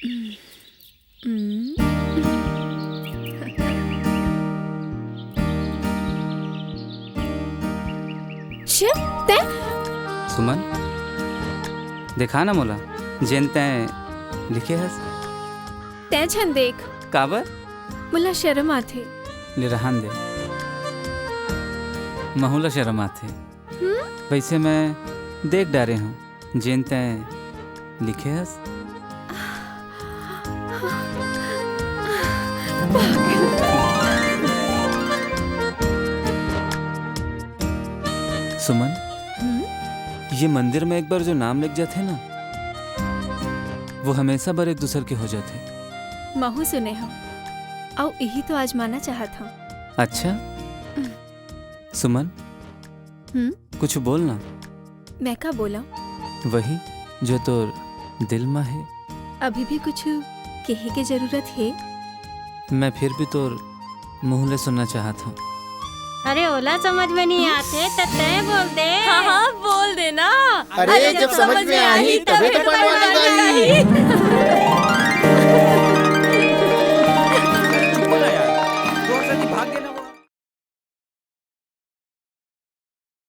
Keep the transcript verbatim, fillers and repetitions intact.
हम्म। शिव, तैं? सुमन, देखा ना मोला, जेन तैं लिखे हस। तैं झन देख। काबर? मोला शरम आथे। ले रहन दे, महू ला शरम आथे। हम्म? वैसे मैं देख डारे हूँ, जेन तैं लिखे हस। सुमन, हम्म? ये मंदिर में एक बार जो नाम लिख जाथे ना, वो हमेशा बर एक दूसर के हो जाथे। महू सुने हूँ, अउ इही तो आजमाना चाहत हूँ। अच्छा? सुमन, हम्म? कुछ बोल ना। मैं का बोला? वही जो तोर दिल मा हे। अभी भी कुछ कहे के जरूरत हे? मैं फिर भी तोर मुंह ले सुनना चाहत हूँ। अरे, ओला समझ में नहीं आथे, त तैं बोल दे। हाँ, हाँ, बोल दे ना। अरे, जब समझ में आही, तभे तो पनवा लगाही।